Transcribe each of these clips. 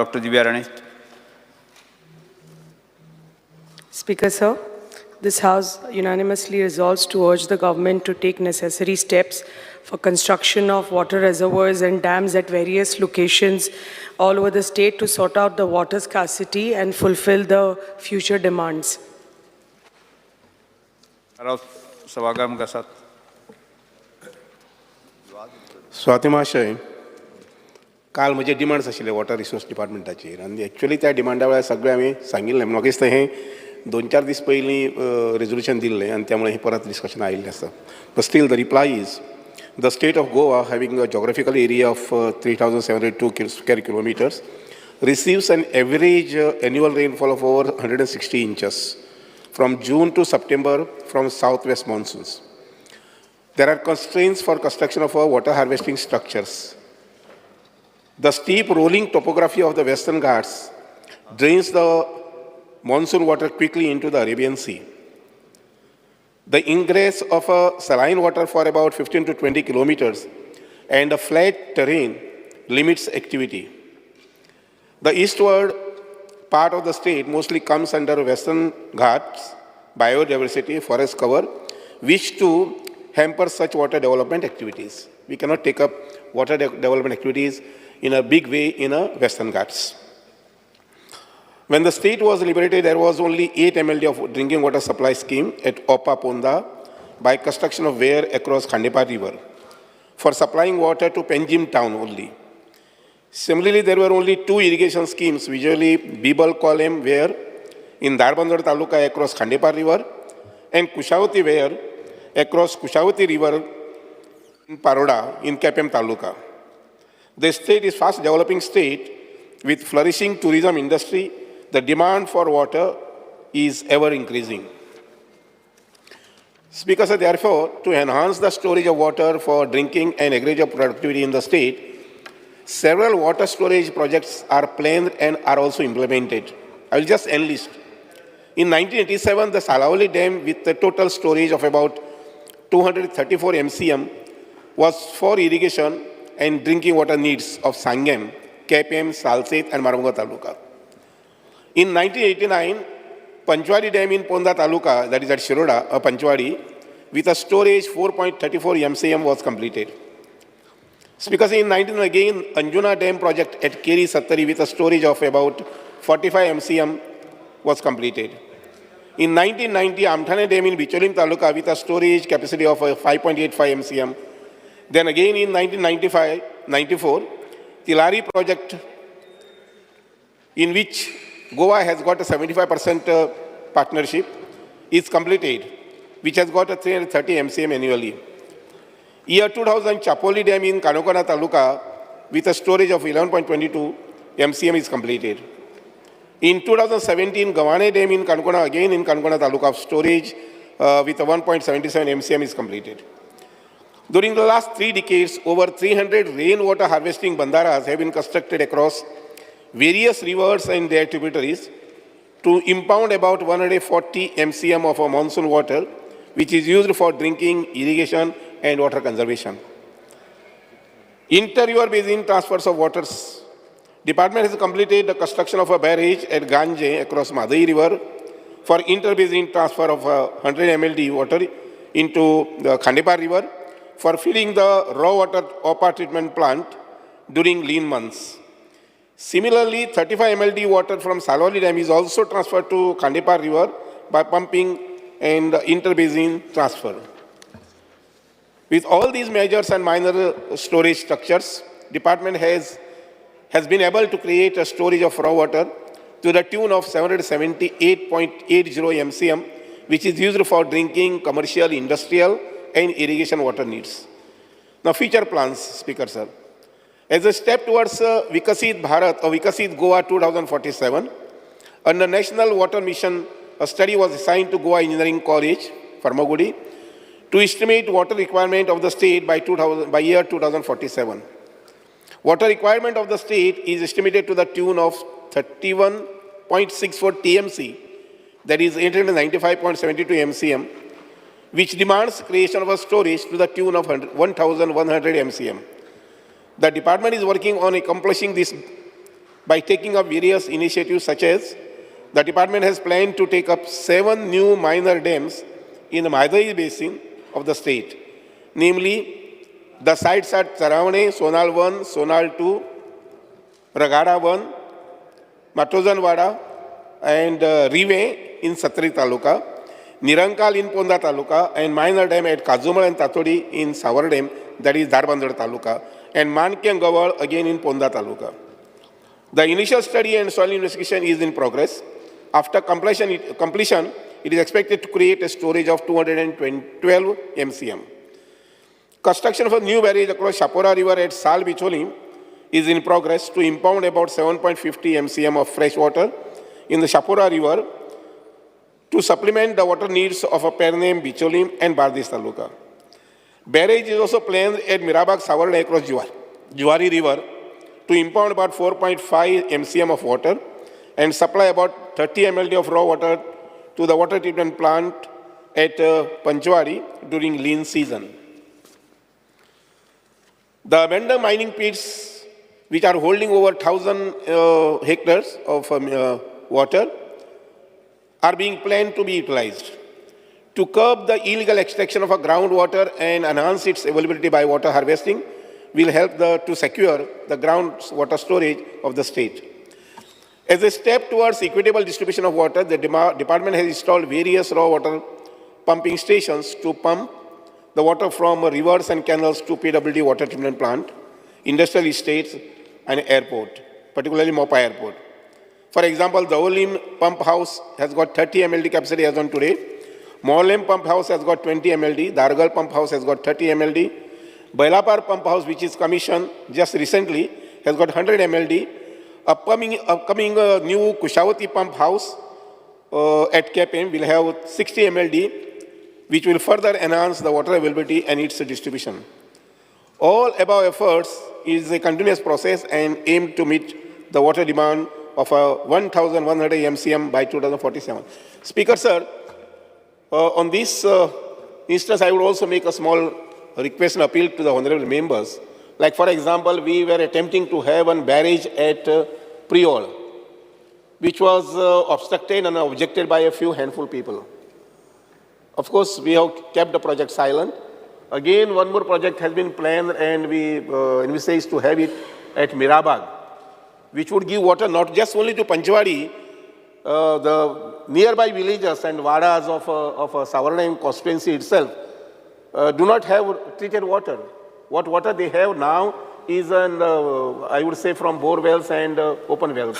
Doctor Divya Rane. Speaker, sir, this House unanimously resolves to urge the government to take necessary steps for construction of water reservoirs and dams at various locations all over the state to sort out the water scarcity and fulfill the future demands. थाराव सभागृहामुखार आसात. स्वाती महाशय, काल म्हजे demands आशिल्ले water resource डिपार्टमेंटाचेर आनी actually त्या डिमांडा वेळार सगळें हांवें सांगिल्लें. म्हाका दिसता हें दोन चार दीस पयलीं रेजोल्युशन दिल्लें आनी त्यामुळे हें परत डिस्कशन आयिल्लें आसा. But still the reply is, the state of Goa, having a geographical area of 3702 square kilometers, receives an average annual rainfall of over 160 inches from June to September from southwest monsoons. There are constraints for construction of our water harvesting structures. The steep rolling topography of the Western Ghats drains the monsoon water quickly into the Arabian Sea. The ingress of a saline water for about 15 to 20 kilometers and a flat terrain limits activity. The eastward part of the state mostly comes under Western Ghats biodiversity forest cover, which too hampers such water development activities. We cannot take up water development activities in a big way in a Western Ghats. When the state was liberated, there was only 8 MLD of drinking water supply scheme at Opa Ponda by construction of weir across Khandepar River for supplying water to Panjim town only. Similarly, there were only 2 irrigation schemes, visually Bibal Column weir in Dharbandora Taluka across Khandepar River and Kushavati weir across Kushavati River in Paroda in Quepem Taluka. The state is fast developing state with flourishing tourism industry. The demand for water is ever increasing. Speaker, sir, therefore, to enhance the storage of water for drinking and agricultural productivity in the state, several water storage projects are planned and are also implemented. I will just enlist. In 1987, the Salaulim Dam with a total storage of about 234 MCM was for irrigation and drinking water needs of Sanguem, Quepem, Salcete and Marmugao Taluka. In 1989, Panchwadi Dam in Ponda Taluka, that is at Shiroda, Panchwadi, with a storage 4.34 MCM was completed. Because in 19 again, Anjuna Dam project at Keri Sattari with a storage of about 45 MCM was completed. In 1990, Amthane Dam in Bicholim Taluka with a storage capacity of 5.85 MCM. Then again in 1995-94, Tilari project, in which Goa has got a 75% partnership, is completed, which has got a 330 MCM annually. Year 2000, Chapoli Dam in Canacona Taluka with a storage of 11.22 MCM is completed. In 2017, Gavane Dam in Canacona, again in Canacona Taluka, of storage with a 1.77 MCM is completed. During the last 3 decades, over 300 rainwater harvesting bandharas have been constructed across various rivers and their tributaries to impound about 140 MCM of a monsoon water, which is used for drinking, irrigation, and water conservation. Inter-river basin transfers of waters. Department has completed the construction of a barrage at Ganje across Mhadei River for inter-basin transfer of 100 MLD water into the Khandepar River for filling the raw water Opa treatment plant during lean months. Similarly, 35 MLD water from Salaulim Dam is also transferred to Khandepar River by pumping and inter-basin transfer. With all these measures and minor storage structures, department has been able to create a storage of raw water to the tune of 778.80 MCM, which is used for drinking, commercial, industrial, and irrigation water needs. Now, future plans, Speaker sir. As a step towards Vikasit Bharat or Vikasit Goa 2047, under National Water Mission, a study was assigned to Goa Engineering College, Farmagudi, to estimate water requirement of the state by year 2047. Water requirement of the state is estimated to the tune of 31.64 TMC, that is 895.72 MCM, which demands creation of a storage to the tune of 1,100 MCM. The department is working on accomplishing this by taking up various initiatives such as the department has planned to take up 7 new minor dams in the Mhadei basin of the state, namely the sites at Charavane, Sonal 1, Sonal 2, Ragada 1, Matozanwada, and Rive in Satri Taluka, Nirankal in Ponda Taluka, and minor dam at Kazumal and Tatodi in Savardem, that is Dharbandar Taluka, and Manki and Gawal again in Ponda Taluka. The initial study and soil investigation is in progress. After completion, it is expected to create a storage of 212 MCM. Construction of a new barrage across Chapora River at Sal Bicholim is in progress to impound about 7.50 MCM of fresh water in the Chapora River to supplement the water needs of a Pernem, Bicholim and Bardis Taluka. Barrage is also planned at Mirabag Savarna across Juari River to impound about 4.5 MCM of water and supply about 30 MLD of raw water to the water treatment plant at Panchwadi during lean season. The abandoned mining pits, which are holding over 1,000 hectares of water, are being planned to be utilized. To curb the illegal extraction of a groundwater and enhance its availability by water harvesting will help to secure the groundwater storage of the state. As a step towards equitable distribution of water, the department has installed various raw water pumping stations to pump the water from rivers and canals to PWD water treatment plant, industrial estates, and airport, particularly Mopa Airport. For example, the Olim pump house has got 30 MLD capacity as on today. Morlem pump house has got 20 MLD. Dargal pump house has got 30 MLD. Bailapar pump house, which is commissioned just recently, has got 100 MLD. Upcoming new Kushavati pump house at KPM will have 60 MLD, which will further enhance the water availability and its distribution. All above efforts is a continuous process and aim to meet the water demand of 1,100 MCM by 2047. Speaker, sir, on this instance, I would also make a small request and appeal to the honorable members. Like, for example, we were attempting to have one barrage at Priol, which was obstructed and objected by a few handful people. Of course, we have kept the project silent. Again, one more project has been planned and we envisage to have it at Mirabag, which would give water not just only to Panchwadi, the nearby villages and wadas of Savarna constituency itself do not have treated water. What water they have now is, I would say, from bore wells and open wells.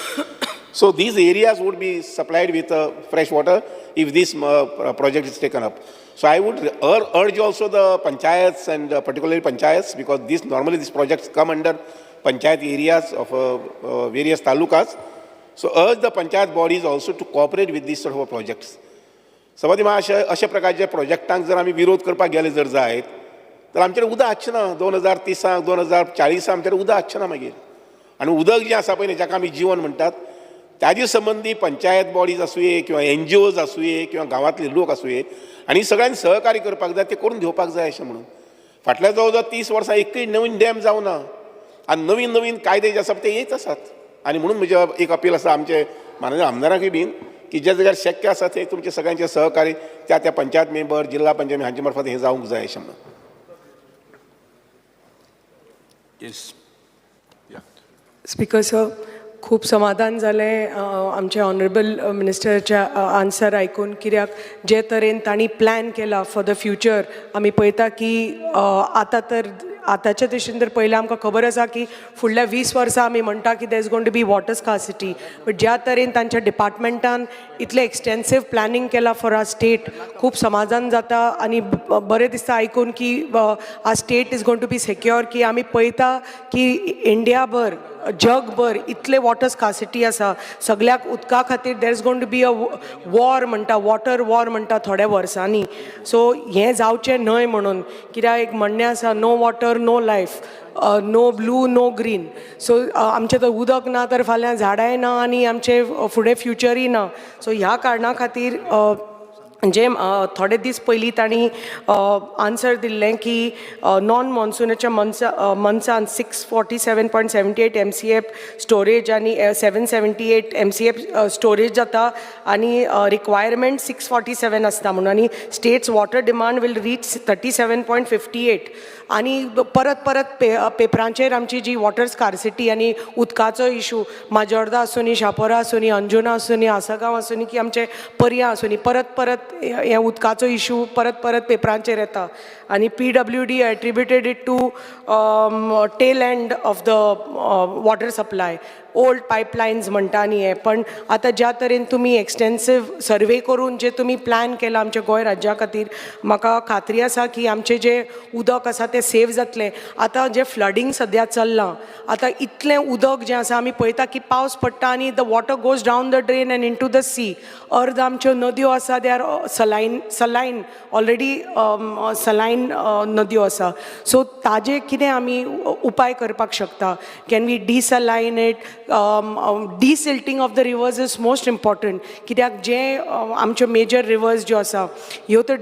So these areas would be supplied with fresh water if this project is taken up. So I would urge also the panchayats and particularly panchayats, because normally these projects come under panchayat areas of various talukas. So urge the panchayat bodies also to cooperate with these sort of projects. सभापती महाशय, अशा प्रकारच्या प्रोजेक्टांक जर आमी विरोध करपाक गेले जर जायत तर आमचेर उदक आसचें ना. 2030 2040 आमचेर उदक आसचें ना मागीर. आनी उदक जें आसा पळय न्ही, जाका आमी जिवन म्हणटात, ताजे संबंदी पंचायत बॉडीज आसुये किंवा एनजीओज आसुये किंवा गांवांतले लोक आसुये आनी सगळ्यांनी सहकार्य करपाक जाय, ते करून घेवपाक जाय अशें म्हणून. फाटल्या जवळ जवळ 30 वर्सां एकूय नवीन डॅम जावना आनी नवीन नवीन कायदे जे आसा ते येत आसात. आनी म्हणून म्हजें एक अपील आसा आमचे माननीय आमदारांकूय बीन की ज्या जाग्यार शक्य आसा ते तुमचे सगळ्यांचे सहकार्य त्या त्या पंचायत मेंबर, जिल्हा पंचायत हांचे मार्फत हें जावंक जाय अशें म्हणून. Yes. Speaker sir, खूब समाधान जालें आमचे ऑनरेबल मिनिस्टरच्या आन्सर आयकून, कित्याक जे तरेन तांणी प्लॅन केला फॉर the future, आमी पळयता की आतां तर आतांच्या दिशेन तर पळयल्यार आमकां खबर आसा की फुडल्या 20 वर्सां आमी म्हणटा की there is going to be water scarcity, but ज्या तरेन तांच्या डिपार्टमेंटान इतलें एक्सटेन्सीव प्लॅनिंग केलां फॉर our state, खूब समाधान जाता आनी बरें दिसता आयकून की our state is going to be secure, की आमी पळयता की इंडियाभर जगभर इतले वॉटर स्कासिटी आसा, सगळ्याक उदका खातीर there is going to be a war म्हणटा, वॉटर वॉर म्हणटा थोड्या वर्सांनी. सो हें जावचें न्हय म्हणून, कित्याक एक म्हणणें आसा, no water no life, no blue no green. So आमचें तर उदक ना तर फाल्यां झाडांय ना आनी आमचें फुडें फ्युचरूय ना. सो ह्या कारणा खातीर जे थोडे दीस पयलीं तांणी आन्सर दिल्लें की नॉन मॉन्सुनाच्या मंथ्सान 647.78 MCF storage आनी 778 MCF storage जाता आनी रिक्वायरमेंट 647 आसता म्हणून आनी state's water demand will reach 37.58. आनी परत परत पेपरांचेर आमची जी वॉटर स्कारसिटी आनी उदकाचो इशू, माजोर्दा आसूनी, शापोरा आसूनी, अंजुना आसूनी, आसगांव आसूनी की आमचे पर्या आसूनी, परत परत हे उदकाचो इशू परत परत पेपरांचेर येता. आनी PWD attributed it to tail end of the water supply, old pipelines म्हणटा. आनी हें पण आतां ज्या तरेन तुमी एक्सटेन्सीव सर्वे करून जे तुमी प्लॅन केला आमच्या गोंय राज्या खातीर, म्हाका खात्री आसा की आमचें जें उदक आसा तें सेव जातलें. आतां जें फ्लडींग सद्या चल्लां, आतां इतलें उदक जें आसा, आमी पळयता की पावस पडटा आनी the water goes down the drain and into the sea. अर्द आमच्यो नदयो आसा, they are saline already, saline नदयो आसा. सो ताजे कितें आमी उपाय करपाक शकता? Can we desaline it? Desilting of the rivers is most important, कित्याक जे आमच्यो मेजर रिवर्स ज्यो आसा, ह्यो तर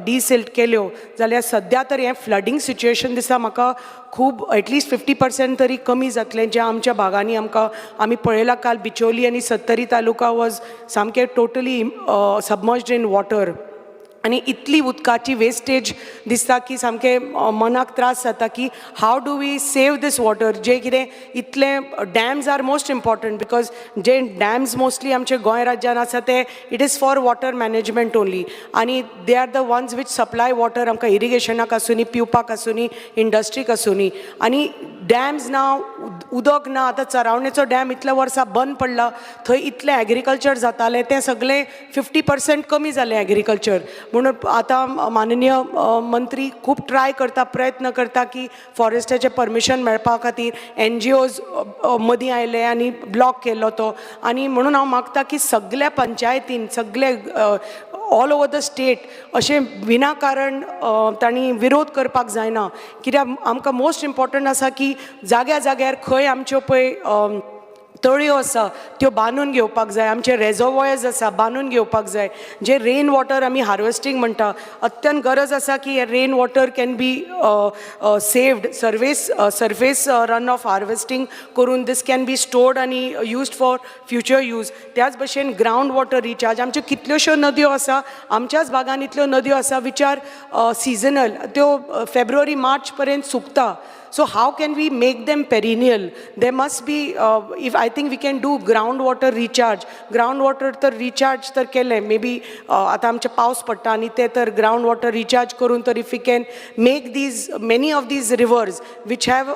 डिसिल्ट केल्यो जाल्यार सद्या तर हें फ्लडींग सिच्युएशन दिसता म्हाका खूब, एटलिस्ट 50% तरी कमी जातलें. ज्या आमच्या भागांनी आमकां आमी पळयलां, काल बिचोली आनी सत्तरी तालुका वॉज सामकें टोटली सबमर्ज्ड इन वॉटर. आनी इतली उदकाची वेस्टेज दिसता की सामकें मनाक त्रास जाता की how do we save this water. जे कितें इतलें dams are most important, because J dams mostly आमचे गोंय राज्यान आसा ते it is for water management only आनी they are the ones which supply water आमकां, इरिगेशनाक आसूनी, पिवपाक आसूनी, इंडस्ट्रीक आसूनी. आनी डॅम्स ना, उदक ना. आतां चरावणेचो डॅम इतल्या वर्सां बंद पडला, थंय इतलें एग्रीकल्चर जातालें, तें सगळें 50% कमी जालें एग्रीकल्चर. म्हणून आतां माननीय मंत्री खूब ट्राय करता, प्रयत्न करता की फॉरेस्टाचें परमिशन मेळपा खातीर. एनजीओज मदीं आयले आनी ब्लॉक केल्लो तो. आनी म्हणून हांव मागता की सगल्या पंचायतीन, सगले ऑल ओवर the state अशें विनाकारण तांणी विरोध करपाक जायना, कित्याक आमकां मोस्ट इम्पॉर्टंट आसा की जाग्या जाग्यार खंय आमच्यो पळय तळयो आसा, त्यो बांदून घेवपाक जाय. आमचे रेजोवॉयर्स आसा, बांदून घेवपाक जाय. जे रेन वॉटर आमी हार्वेस्टींग म्हणटा, अत्यंत गरज आसा की हे rain water can be saved. Surface run off harvesting करून this can be stored आनी युज्ड फॉर फ्युचर यूज. त्याच भशेन ग्रावंड वॉटर रिचार्ज. आमच्यो कितल्योश्यो नदयो आसा, आमच्याच भागान इतल्यो नदयो आसा which are seasonal, त्यो फेब्रुवारी मार्च पर्यंत सुकता. So how can we make them perennial? There must be, if I think we can do groundwater recharge. Groundwater तर recharge तर केलें, मे बी आतां आमचे पावस पडटा आनी ते तर ग्रावंड वॉटर रिचार्ज करून तर if we can make these many of these rivers which have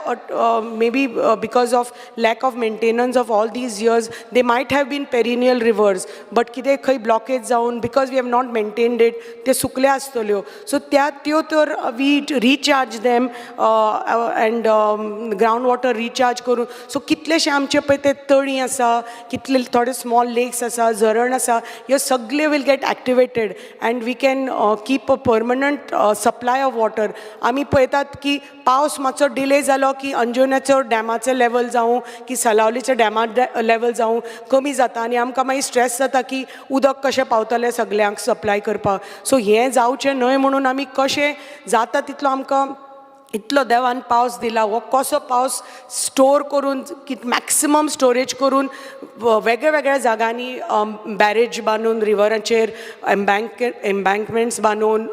maybe because of lack of maintenance of all these years, they might have been perennial rivers, but कितें खंय blockage जावन, because we have not maintained it, ते सुकल्या आसतल्यो. So त्या त्यो तर we recharge them and ground water recharge करून, so कितलेशे आमचे पळय ते तळी आसा, कितले थोडे स्मॉल लेक्स आसा, झरण आसा, ह्यो सगळे will get activated and we can keep a permanent supply of water. आमी पळयतात की पावस मातसो डिले जालो की अंजुण्याचो डॅमाचो लेवल जावं की सलावलीचो डॅमा लेवल जावं, कमी जाता आनी आमकां मागीर स्ट्रेस जाता की उदक कशें पावतलें सगल्यांक सप्लाय करपाक. सो हें जावचें न्हय म्हणून आमी कशें जाता तितलो, आमकां इतलो देवान पावस दिला, हो कसो पावस स्टोर करून, मॅक्सिमम स्टोरेज करून, वेगळ्या वेगळ्या जागांनी बॅरेज बांदून, रिवराचेर एम्बँकमेंट्स बांदून,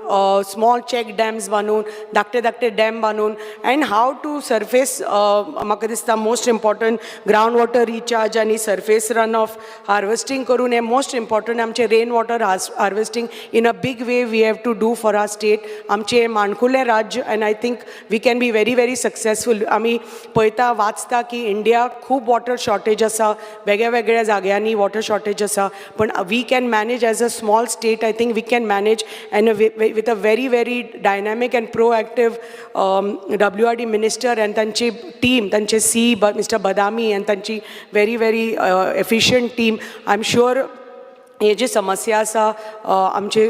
स्मॉल चॅक डॅम्स बांदून, धाकटे धाकटे डॅम बांदून, अँड how to surface, म्हाका दिसता most important ground water recharge आनी सरफेस रन ऑफ हार्वेस्टींग करून हें मोस्ट इम्पॉर्टंट आमचें rain water harvesting in a big way we have to do for our state. आमचें माणकुलें राज्य and I think we can be very very successful. आमी पळयता, वाचता की इंडिया खूब वॉटर शॉर्टेज आसा, वेगळ्या वेगळ्या जाग्यांनी वॉटर शॉर्टेज आसा, पण we can manage as a small state. I think we can manage, and with a very very dynamic and proactive WRD minister and तांची टीम, तांचे सी मिस्टर बदामी आनी तांची very very efficient team, I am sure हे जी समस्या आसा आमचे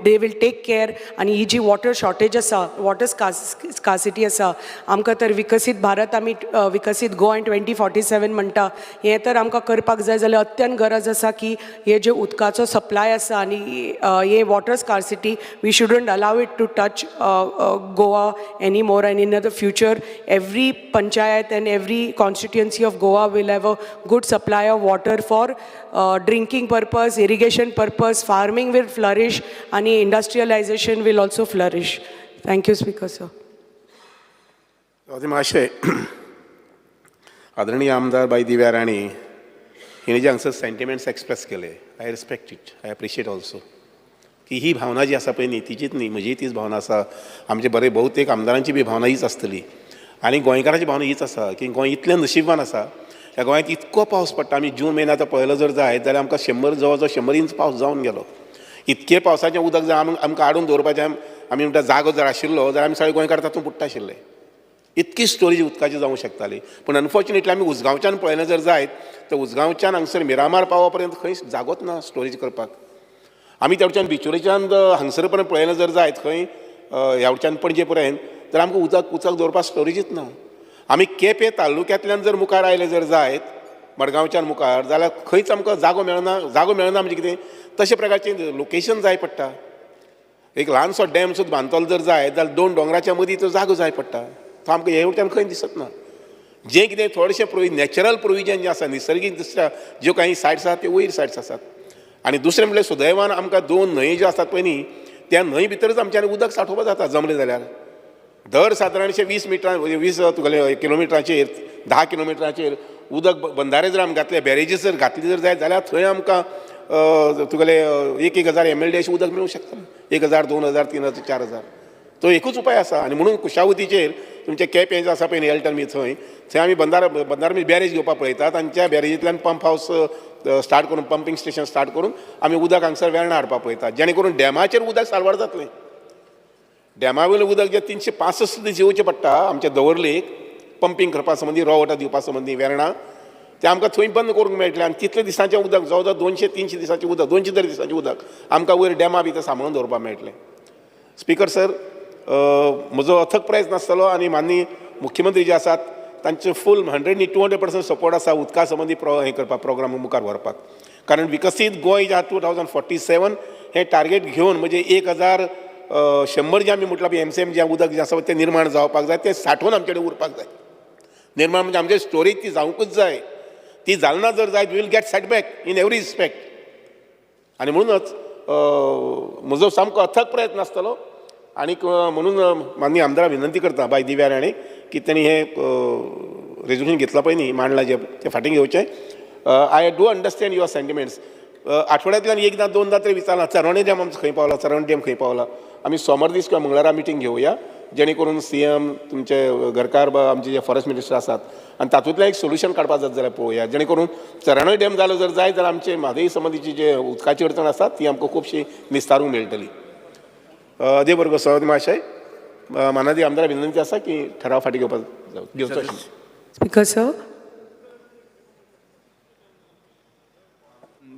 they will take care आनी ही जी वॉटर शॉर्टेज आसा, वॉटर स्कासिटी आसा, आमकां तर विकसीत भारत आमी विकसीत गोंय 2047 म्हणटा, हें तर आमकां करपाक जाय जाल्यार अत्यंत गरज आसा की हे जे उदकाचो सप्लाय आसा आनी हे water scarcity, we shouldn't allow it to touch Goa any more, and in the future every panchayat and every constituency of Goa will have a good supply of water for drinking purpose, irrigation purpose, farming will flourish and industrialization will also flourish. Thank you, Speaker, sir. Swati महाशय, आदरणीय आमदार बाई दिव्या राणे हिणे जे हांगसर sentiments express केले, I respect it, I appreciate also की ही भावना जी आसा पळय न्ही, तिचीच न्ही, म्हजीय तीच भावना आसा. आमचे बरे बहुतेक आमदारांची बी भावना हीच आसतली आनी गोंयकारांची भावना हीच आसा की गोंय इतलें नशिबवान आसा, ह्या गोंयांत इतको पावस पडटा. आमी जून म्हयनो आतां पळयलो जर जायत जाल्यार आमकां 100, जवळ जवळ 100 इंच पावस जावन गेलो. इतके पावसाचें उदक जर आमकां हाडून दवरपाचें, आमी म्हणटा, जागो जर आशिल्लो जाल्यार आमी सगळे गोंयकार तातूंत बुडटा आशिल्ले. इतकी स्टोरेज उदकाची जावंक शकताली. पूण अनफॉर्च्युनेटली आमी उजगांवच्यान पळयलें जर जायत तर उजगांवच्यान हांगसर मिरामार पावो पर्यंत खंय जागोच ना स्टोरेज करपाक. आमी तेवच्यान बिचोलेच्यान हांगसर पर्यंत पळयलें जर जायत, खंय ह्या वटच्यान पणजे पर्यंत, तर आमकां उदक दवरपाक स्टोरेजीच ना. आमी केपें तालुक्यांतल्यान जर मुखार आयले जर जायत, मडगांवच्यान मुखार जाल्यार खंयच आमकां जागो मेळना. जागो मेळना म्हणजे कितें, तशे प्रकारचें लोकेशन जाय पडटा. एक ल्हानसो डॅम सुद्दां बांदतलो जर जाय जाल्यार दोन दोंगराच्या मदीं तो जागो जाय पडटा. तो आमकां हे वटेन खंय दिसत ना. जें कितें थोडेशें नॅचरल प्रोविजन जें आसा, निसर्गीक दुसऱ्या ज्यो काही सायट्स आसात, त्यो वयर सायट्स आसात. आनी दुसरें म्हणल्यार सुदैवान आमकां दोन न्हंय ज्यो आसात पळय न्ही, त्या न्हंय भितरच आमच्यानी उदक सांठोवपाक जाता. जमलें जाल्यार दर सादारणशे 20 मिटरां, 20 तुगेले किलोमिटराचेर, 10 किलोमिटराचेर उदक बंधारे जर आमी घातले, बॅरेजीस जर घातली जर जायत जाल्यार थंय आमकां तुगेले एक एक हजार एमएलडी अशें उदक मेळूंक शकता, 1000, 2000, 3000, 4000. तो एकूच उपाय आसा. आनी म्हणून कुशावतीचेर तुमचें केपें जें आसा पळय न्ही, एल्टन बी थंय, थंय आमी बंधारा बी बॅरेज घेवपाक पळयतात आनी त्या बॅरेजींतल्यान पंप हावस स्टार्ट करून, पंपींग स्टेशन स्टार्ट करून आमी उदक हांगसर वेर्णा हाडपाक पळयतात, जेणे करून डॅमाचेर उदक साल्वार जातलें. डॅमा वयलें उदक जें 365 दीस येवचें पडटा आमच्या दवर्लेक पंपींग करपा संबंदी, रॉ वॉटर दिवपा संबंदी वेर्णा, तें आमकां थंय बंद करूंक मेळटलें. आनी तितले दिसांचें उदक, जवळ जवळ 200-300 दिसांचें उदक, 200 तरी दिसांचें उदक आमकां वयर डॅमा भितर सांबाळून दवरपाक मेळटलें. स्पीकर सर, म्हजो अथक प्रयत्न आसतलो आनी माननीय मुख्यमंत्री जे आसात तांचे फूल 100 न्ही, 200% सपोर्ट आसा उदका संबंदी हें करपाक, प्रोग्राम मुखार व्हरपाक. कारण विकसीत गोंय जे 2047 हें टार्गेट घेवन, म्हणजे 1100 जें आमी म्हटलां, एमसीएम जें उदक जें आसा तें निर्माण जावपाक जाय, तें सांठोवन आमचे कडेन उरपाक जाय. निर्माण म्हणजे आमचे स्टोरेज ती जावंकूच जाय. ती जालना जर जायत, we'll get setback in every respect. आनी म्हणूनच म्हजो सामको अथक प्रयत्न आसतलो. आनीक म्हणून माननीय आमदारा विनंती करता, बाय दिव्या राणे, की तेणी हें रेजोल्युशन घेतलां पळय न्ही, मांडलां जें, तें फाटीं घेवचें. I do understand your sentiments. आठवड्यांतल्यान एकदां दोनदां तरी विचारलां, चरवणे डॅम आमचो खंय पावला, चरवणे डॅम खंय पावला. आमी सोमार दीस किंवा मंगळारा मिटींग घेवया, जेणे करून सीएम, तुमचे घरकार, आमचे जे फॉरेस्ट मिनिस्टर आसात, आनी तातूंतल्यान एक सोल्युशन काडपाक जात जाल्यार पळोवया, जेणे करून चरवणे डॅम जालो जर जायत जाल्यार आमचे म्हादई संबंदीची जे उदकाची अडचण आसा ती आमकां खुबशी निस्तारूंक मेळटली. देव बरो सभापती महाशय. मानादी आमदारा विनंती आसा की ठराव फाटीं घेवपाक घेवचो अशें. Speaker, sir.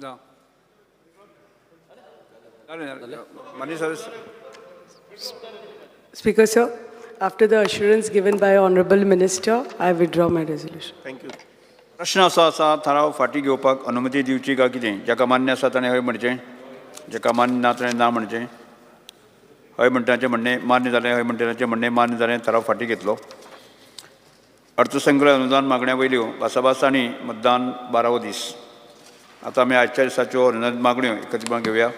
ना. जालें, माननीय सदस्य. Speaker, sir, after the assurance given by Honorable Minister, I withdraw my resolution. Thank you. प्रश्न असो आसा, थाराव फाटीं घेवपाक अनुमती दिवची काय कितें? जाका मान्य आसा ताणें हय म्हणचें, जाका मान्य ना ताणें ना म्हणचें. हय म्हणटाचें म्हणणें मान्य जालें. हय म्हणटल्याचें म्हणणें मान्य जालें. थाराव फाटीं घेतलो. अर्थसंकल्प अनुदान मागण्या वयल्यो भासाभास आनी मतदान 12वो दीस. आतां आमी आयच्या दिसाच्यो अनुदान मागण्यो एकत्रीतपणान घेवया.